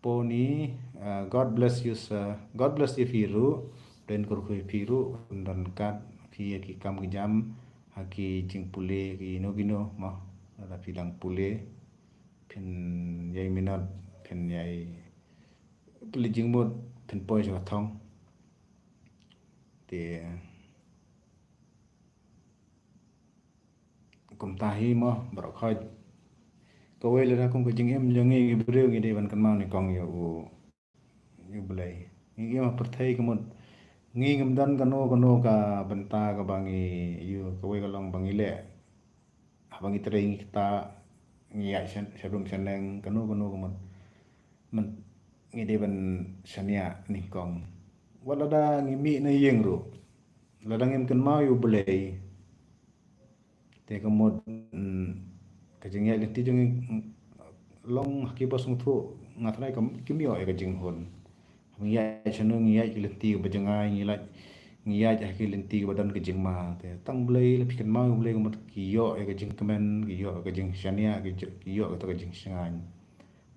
Poni, uh, God bless you sir. God bless you phi ruh. Don kyrkhu ïa phi ruh, don kat phi ïa ki kam ki jam ha ki jingpule kino kino mo. Lada phi dang pule phin ïai minot, phin ïai pule jingmut, phin poi sha ka thong. Te kumta hi mo baroh khoit. Kawei lada kum ka jingim jong ngi ki briew ngi dei ban kynmaw nyngkong ïa u, ïa U Blei. Ngi ïa ma pyrthei ka mut ngi ngim don kano kano ka bynta kaba ngi ïoh, kawei ka long ba ngi leh. Haba ngi trei ngi ktah, ngi ïaid sha, sha rum sha neng, kano kano ka mut. Mut ngi dei ban shaniah nyngkong. Wat lada ngi mih na ïing ruh, lada ngim kynmaw ïa U Blei, te ka mut, mm, ka jingïaid lynti jong ngi, mm, long ha kiba sngewthuh nga tharai kam, kim ïoh ïa ka jinghun. Ngi ïaid shano ngi ïaid ki lynti kaba jngai, ngi ïaid, ngi ïaid ha ki lynti kaba don ka jingma. Te tang Blei, la phi kynmaw ïa U Blei ka mut ki ïoh ïa ka jingkmen, ki ïoh ïa ka jingshaniah, ki ïoh, ki ïoh ïa ka jingshngaiñ.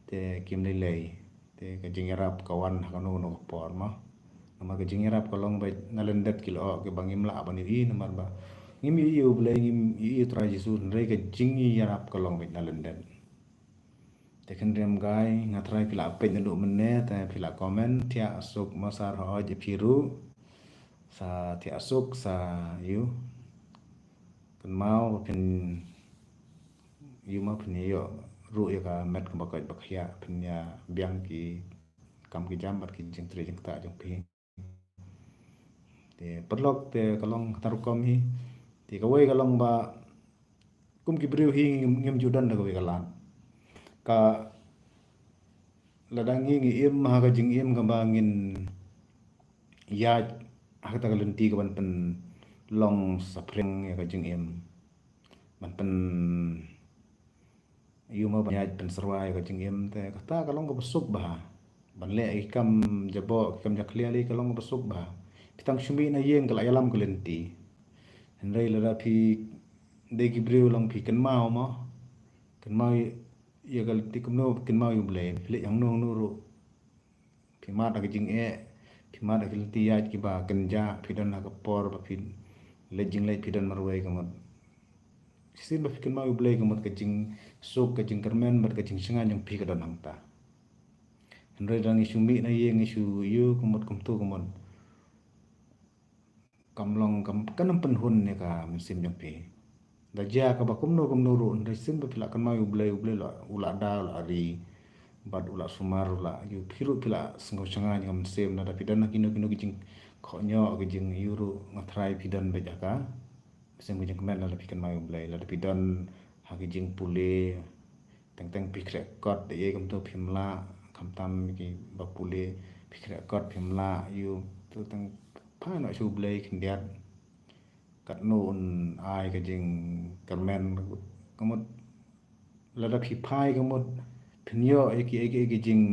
Te kim lei lei. Te ka jingïarap ka wan ha kano kano ka por mo. Namar ka jingïarap ka long beit na lyndet ki lyoh kiba ngim lah ban ïohi namar ba ngim ïohi ïa U Blei, ngim ïohi ïa U Trai Jisu, hynrei ka jingïarap ka long beit na lyndet. Te khyndiat gai, nga tharai phi la peit naduh mynne, te phi la comment, thiah suk mo sir, hooid ïa phi ruh. Sa thiah suk, sa ïoh. Kynmaw phin ïoh ma phin ïoh ruh ïa ka met kaba koit ba khiah, phin ïa biang ki kam ki jam bad ki jingtrei jingktah jong phi. Te paralok, te ka long kata rukom hi. Te kawei ka long ba kum ki briew hi ngim, ngim ju don da kawei ka lad. Ka lada ngi ngi im ha ka jingim kaba ngin ïaid ha kata ka lynti kaban pynlong suffering ïa ka jingim. Ban pyn ïoh mo ban ïaid pynsyrwa ïa ka jingim, te kata ka long kaba suk bha. Ban leh ki kam jaboh, ki kam jakhlia lei ka long kaba suk bha. Phi tang shu mih na ïing ka la ïalam ka lynti. Hynrei lada phi dei ki briew long phi kynmaw mo. Kynmaw ïa ka lynti kumno, kynmaw ïa U Blei. Phi leit hangno hangno ruh phi mad ha ka jingeh, phi mad ha ka lynti ïaid kiba kynjah, phi don ha ka por ba phi leit jingleit phi don marwei ka mut. Shisien ba phi kynmaw ïa U Blei ka mut ka jingsuk, ka jingkyrmen bad ka jingshngaiñ jong phi ka don hangta. Hynrei lada ngi shu mih na ïing ngi shu ïoh ka mut kumto ka mut. Kam long kam, kam pynhun ïa ka mynsiem jong phi. Da jia kaba kumno kumno ruh, hynrei shisien ba phi la kynmaw ïa U Blei, U Blei u la, u la da, u la ri. Bad u la sumar, u la ïoh, phi ruh phi la sngew shngaiñ ïa ka mynsiem, lada phi don ha kino kino ki jingkhohñioh, ki jingïoh ruh nga tharai phi don beit ha ka mynsiem ka jingkmen lada phi kynmaw ïa U Blei, lada phi don ha ki jingpule, teng teng phi khreh kot, da ei kumto phim lah, khamtam kiba pule, phi khreh kot phim lah, ïoh, to teng phai noh sha U Blei khyndiat. Katno un ai ka jingkyrmen, ka mut lada phi phai ka mut phin ïoh ïa ki, ïa ki, ïa ki jing,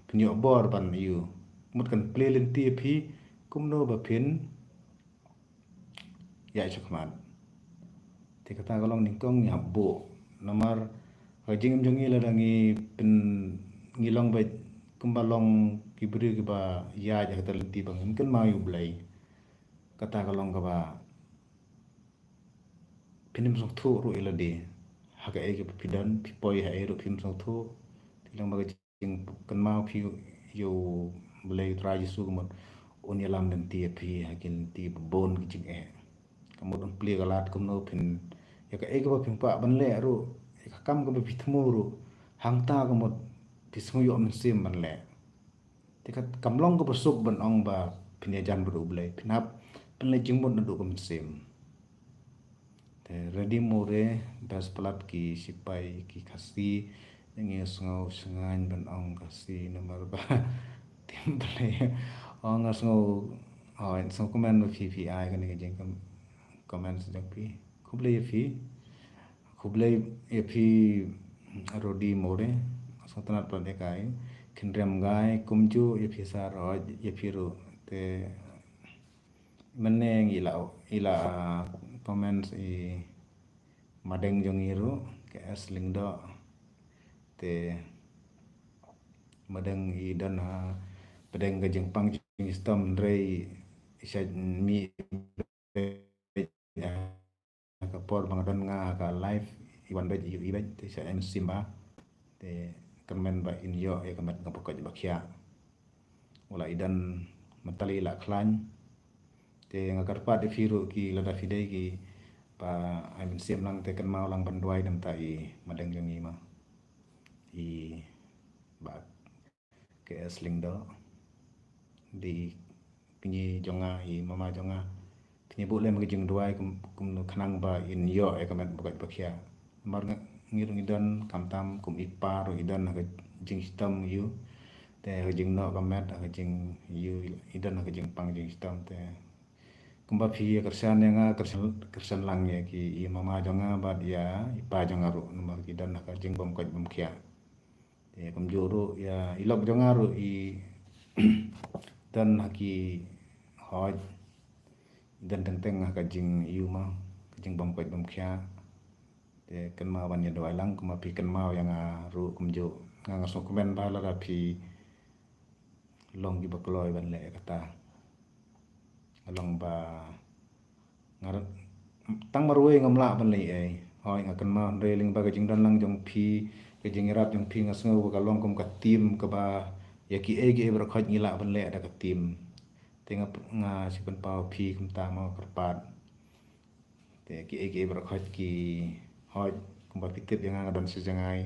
phin ïoh bor ban ïoh. Ka mut kan plie lynti ïa phi kumno ba phin ïaid shakhmat. Te kata ka long nyngkong ngi hap buh. Namar ha ka jingim jong ngi lada ngi pyn, ngi long beit kumba long ki briew kiba ïaid ha kata lynti ba ngim kynmaw ïa U Blei. Kata ka long kaba phin ym sngewthuh ruh ïa lade. Ha kaei kaba phi don, phi poi ha ei ruh phim sngewthuh. Te long ba ka jingkynmaw phi ïa U Blei U Trai Jisu ka mut un ïalam lynti ïa phi ha ki lynti ba bun ki jingeh. Ka mut un plie ka lad kumno phin, ïa kaei kaba phi kwah ban leh ruh, ïa ka kam kaba phi thmu ruh, hangta ka mut phi sngew ïoh mynsiem ban leh. Te kat kam long kaba suk ban ong ba phin ïajan bad U Blei, phin hap pynleit jingmut naduh ka mynsiem. Te Ready More, best palat ki sipai ki Khasi, ngi sngew shngaiñ ban ong Khasi namar ba tim Blei. Ong nga sngew, oh, sngew comment ba phi phi ai kane ka jing comment jong phi. Khublei ïa phi. Khublei ïa phi Ready More. Sngewtynnat pat ïa kai. Kynrem gai kumjuh ïa phi Sar, oh, ïa phi ruh. Te mynne ngi la, i la comments i madeng jong i ruh, K S Lyngdoh. Te madeng i don ha pdeng ka jingpang jingshitom hynrei i shait mih beit ha ka por ba nga don nga ha ka live, i wan beit, i beit, te shait ai mynsiem bha. Te kyrmen ba in ïoh ïa ka met kaba koit ba khiah. Wala i don mynta i la khlaiñ. Te nga kyrpad ïa phi ruh ki lada phi dei kiba ai mynsiem lang te kynmaw lang ban duwai da mynta i madeng jong i ma. I Bah K S Lyngdoh. Dei kñi jong nga, i mama jong nga. Te ngi buh lem ka jingduwai kum, kumno khnang ba in ïoh ïa ka met ba koit ba khiah. Namar nga, ngi ruh ngi don khamtam kum i pa ruh i don ha ka jingshitom ïa u. Te ha ka jingnoh ka met, ha ka jing ïa u i don ha ka jingpang jingshitom te. Kumba phi ïa kyrshan ïa nga, kyrshan, kyrshan lang ïa ki, i mama jong nga bad ïa i pa jong nga ruh namar ki don ha ka jingbym koit bym khiah. Te kumjuh ruh ïa i lok jong nga ruh i don ha ki hoi. I don teng teng ha ka jingïohi ma, ka jingbym koit bym khiah. Te kynmaw ban ïa duwai lang kumba phi kynmaw ïa nga ruh kumjuh. Nga nga sngewkmen bha lada phi long kiba kloi ban leh kata. Nga long ba nga tang marwei ngam lah ban leh ei. Hoi nga kynmaw hynrei lyngba ka jingdon lang jong phi, ka jingïarap jong phi nga sngew ba ka long kum ka team kaba ïa kiei kiei baroh khoit ngi lah ban leh da ka team. Te nga, nga shu pynpaw phi kumta ma kyrpad. Te kiei kiei baroh khoit ki hoi kumba phi tip ïa nga nga don shi jngai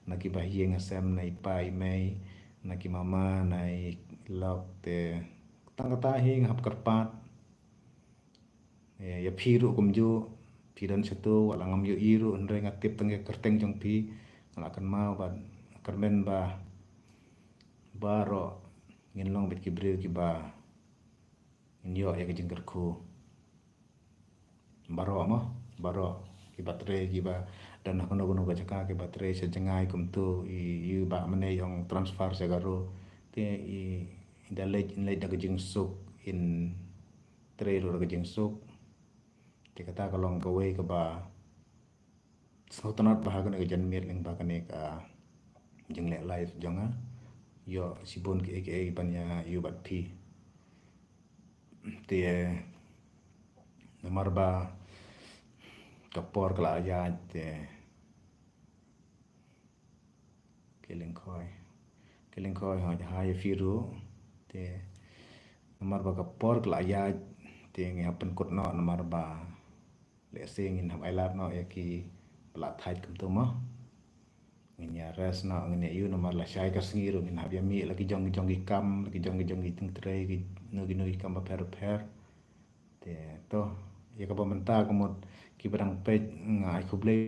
na kiba ïing ha sem na i pa i mei. na ki mama, na i lok te tang kata hi nga hap kyrpad. Ïa, ïa phi ruh kumjuh, phi don shatu, wat la ngam ïohi ruh, hynrei nga tip tang ïa ka kyrteng jong phi, nga la kynmaw bad kyrmen ba baroh ngin long beit ki briew kiba ngin ïoh ïa ka jingkyrkhu. Baroh mo, baroh kiba trei, kiba don ha kano kano ka jaka, kiba trei sha jngai kumto, i, i ba mynne ïong transfer sha Garo. Te i, i da leit, in leit da ka jingsuk, in trei ruh da ka jingsuk. Te kata ka long kawei kaba sngewtynnat bha ha kane ka janmiet lyngba kane ka jingleh live jong nga. Ïoh shibun kiei kiei ban ïa ïoh bad phi. Te namar ba ka por ka la ïaid te, ki lyngkhoi, ki lyngkhoi, ha, ha ïa phi ruh. Te namar ba ka por ka la ïaid te ngi hap pynkut noh namar ba lehse ngin hap ailad noh ïa kiba la thait kumto mo. Ngin ïa rest noh, ngin ïa ïoh namar lashai ka sngi ruh ngin hap ïa mih la ki jong ki jong ki kam, la ki jong ki jong ki jingtrei, kino kino ki kam bapher bapher. Te to, ïa kaba mynta ka mut kiba dang peit, nga ai khublei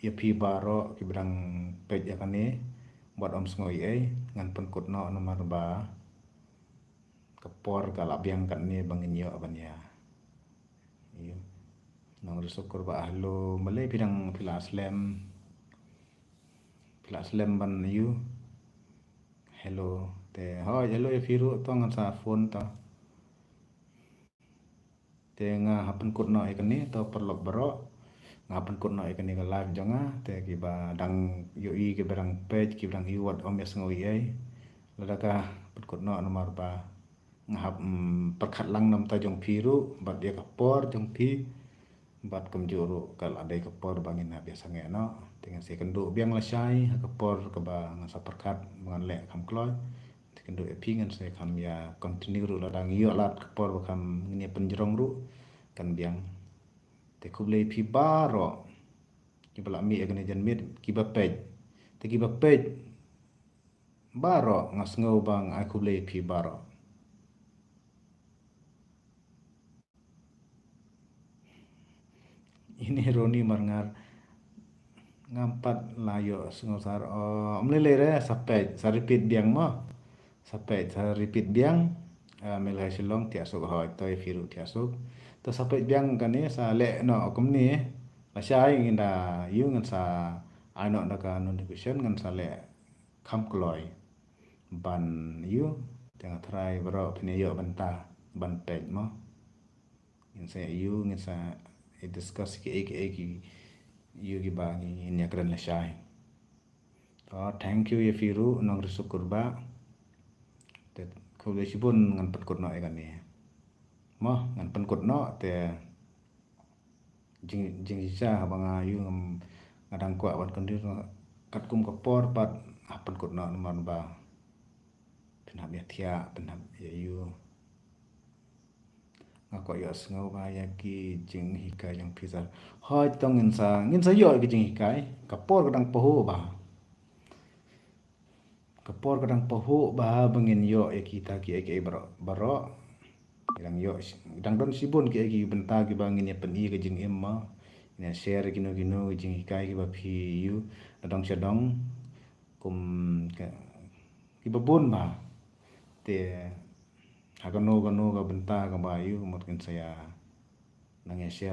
ïa phi baroh kiba dang peit ïa kane. Bad ym sngew ei ei, ngan pynkut noh namar ba ka por ka la biang katne ba ngin ïoh ban ïa. Ïa. Nongri Sukur ba, hello, balei phi dang, phi la slem? Phi la slem ban ïa. Hello, te hoi, hello ïa phi ruh, to ngan sa phone to. Te nga hap pynkut noh ïa kane, to paralok baroh. Nga hap pynkut noh ïa kane ka live jong nga, te kiba dang ïohi, kiba dang peit, kiba dang ïohi wat ym ïa sngew ei ei. Lada ka pynkut noh namar ba nga hap, mm, pyrkhat lang na bynta jong phi ruh, bad ïa ka por jong phi, bad kumjuh ruh ka la dei ka por ba ngin hap ïa sangeh noh. Te ngan sa ïakynduh biang lashai ha ka por kaba ngan sa pyrkhat ba ngan leh kham kloi. Te kynduh ïa phi, ngan sa kham ïa continue ruh lada ngi ïoh lad ka por ba kham ngin ïa pynjrong ruh kan biang. Te khublei phi baroh kiba la mih ïa kane janmiet, kiba peit. Te kiba peit baroh nga sngew ba nga ai khublei phi baroh. Ine Roni Marngar, ngam pat la ïoh sngewsar. Oh, ym lei lei re, sa peit, sa repeat biang mo. Sa peit, sa repeat biang. Ah, Melai Shillong, thiah suk, hoi, to ïa phi ruh thiah suk. To sa peit biang kane, sa leh noh kumne. Lashai ngin da ïoh, ngan sa ai noh da ka notification, ngan sa leh kham kloi ban ïoh. Te nga tharai baroh phin ïoh bynta ban peit mo. Ngin sa ïoh, ngin sa discuss kiei kiei ki ïoh kiba ngin ïa kren lashai. To thank you ïa phi ruh Nongri Sukur ba. Te khublei shibun, ngan pynkut noh ïa kane. Mo, ngan pynkut noh te jing, jingshisha haba nga ïoh ngam, nga dang kwah ban kyndit katkum ka por pat hap pynkut noh namar ba phin hap ïa thiah, phin hap ïa ïoh. Nga kwah ïohsngew bha ïa ki jinghikai jong phi sir. Hoi to ngin sa, ngin sa ïoh ïa ki jinghikai. Ka por ka dang pahuh bha. Ka por ka dang pahuh bha ba ngin ïoh ïa kita kiei kiei baroh, baroh. Ki dang ïoh, dang don shibun kiei ki bynta kiba ngin ïa pyni ka jingim mo. Ngin ïa share kino kino ki jinghikai kiba phi ïoh na dong sha dong. Kum ka, kiba bun bha. Te ha kano kano ka bynta kaba ïoh mut ngin sa ïa nang ïa share